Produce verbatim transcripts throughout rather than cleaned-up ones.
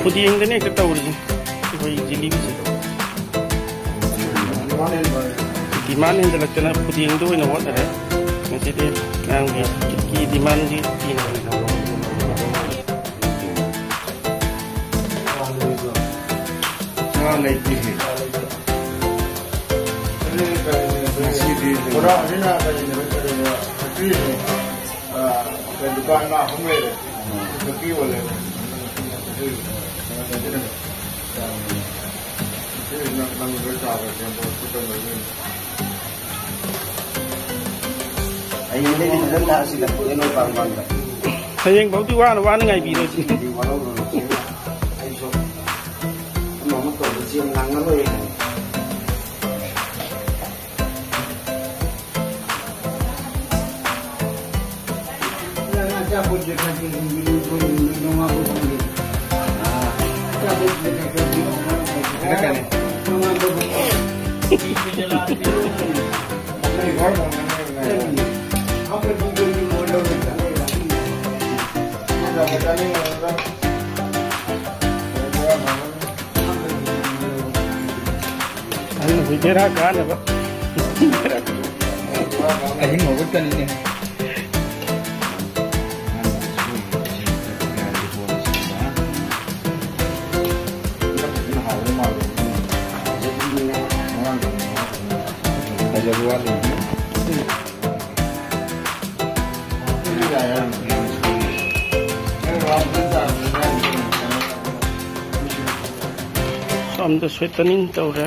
ꯈꯨꯗꯦꯡꯗꯅꯦ ꯍꯦꯛꯇ ꯇꯧꯔꯤꯁꯦ ꯑꯩꯈꯣꯏ ꯖꯤꯂꯤꯕꯤꯁꯦ꯫ ꯗꯤꯃꯥꯟ ꯍꯦꯟꯖꯜꯂꯛꯇꯅ ꯈꯨꯗꯦꯡꯗ ꯑꯣꯏꯅ ꯍꯣꯠꯅꯔꯦ ꯉꯁꯤꯗꯤ꯫ ꯃꯌꯥꯝꯒꯤ ꯀꯤ ꯗꯤꯃꯥꯟꯒꯤ ꯉꯥ ꯂꯩꯇꯦ꯫ ꯉꯁꯤꯗꯤ ꯕꯣꯔꯥꯁꯤꯅ ꯀꯔꯤꯅꯣ, ꯀꯔꯤꯅꯣ, ꯐꯦꯛꯇ꯭ꯔꯤꯅꯤ꯫ ꯑ, ꯗꯨꯀꯥꯟ ꯑꯃ ꯑꯍꯨꯝ ꯂꯩꯔꯦ꯫ ꯅꯨꯄꯤ ꯑꯣꯜꯂꯦ꯫ ꯅꯪ, ꯅꯪ ꯂꯣꯏ ꯆꯥꯕ ꯁꯦꯝꯕ ꯈꯣꯠꯄ ꯂꯣꯏ ꯂꯩ꯫ ꯍꯌꯦꯡꯗꯒꯤ ꯐꯖꯅ ꯂꯥꯛꯑꯁꯤꯗ, ꯀꯩꯅꯣ ꯄꯥꯡ ꯄꯥꯡꯗ꯫ ꯍꯌꯦꯡ ꯐꯥꯎꯗꯤ ꯋꯥꯅ ꯋꯥꯅ ꯉꯥꯏꯕꯤꯔꯣ꯫ ꯁꯤꯗꯤ ꯋꯥꯔꯧꯔꯨꯅꯨ, ꯆꯦ꯫ ꯑꯩꯁꯨ ꯑꯃ ꯑꯃ ꯇꯧꯕꯁꯤ ꯌꯥꯝ ꯉꯥꯡꯉꯔꯣꯏ ꯍꯥꯏꯅ꯫ ꯑꯗꯨꯅ ꯍꯧꯖꯤꯛ ꯕꯦꯔꯥ ꯀꯥꯅꯕ꯫ ꯑꯍꯤꯡ ꯍꯧꯒꯠꯀꯅꯤꯅꯦ꯫ ꯐꯖꯕ ꯋꯥꯠꯂꯤ꯫ ꯁꯣꯝꯗ ꯁꯣꯏꯇꯅꯤꯡ ꯇꯧꯔꯦ꯫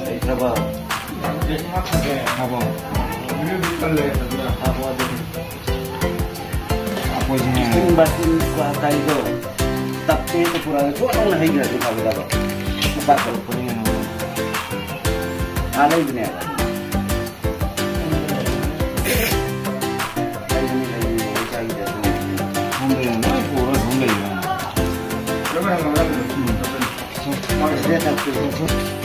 ꯂꯩꯇ꯭ꯔꯕ? ꯍꯥꯞꯄꯣ꯫ ꯍꯥꯞꯄꯣ ꯑꯗꯨꯗꯤ꯫ ꯍꯥꯞꯄꯣꯁꯤꯅꯦ꯫ ꯏꯁꯤꯡ ꯕꯥꯇꯤꯟ ꯀ꯭ꯋꯥ ꯀꯥꯏꯗꯣ ꯇꯞꯇꯦ ꯄꯨꯔꯛꯑꯒ ꯆꯣꯠ ꯂꯥꯎꯅ ꯍꯩꯈ꯭ꯔꯗꯤ ꯐꯒꯗꯕ꯫ ꯎꯄꯥꯛ ꯊꯣꯛꯂꯛꯄꯅꯤ ꯀꯩꯅꯣ꯫ ꯑꯥ, ꯂꯩꯕꯅꯦ꯫ ꯂꯩꯕꯅꯤ, ꯂꯩꯕꯅꯤ, ꯑꯩ ꯆꯥꯈꯤꯗꯦ ꯑꯗꯨꯝ꯫ ꯁꯣꯝꯗ ꯂꯣꯏ ꯄꯨꯔꯒ ꯑꯗꯨꯝ ꯂꯩꯕꯅꯦ꯫ ꯎꯝ꯫ ꯁꯤꯗ ꯇꯞꯇꯦ꯫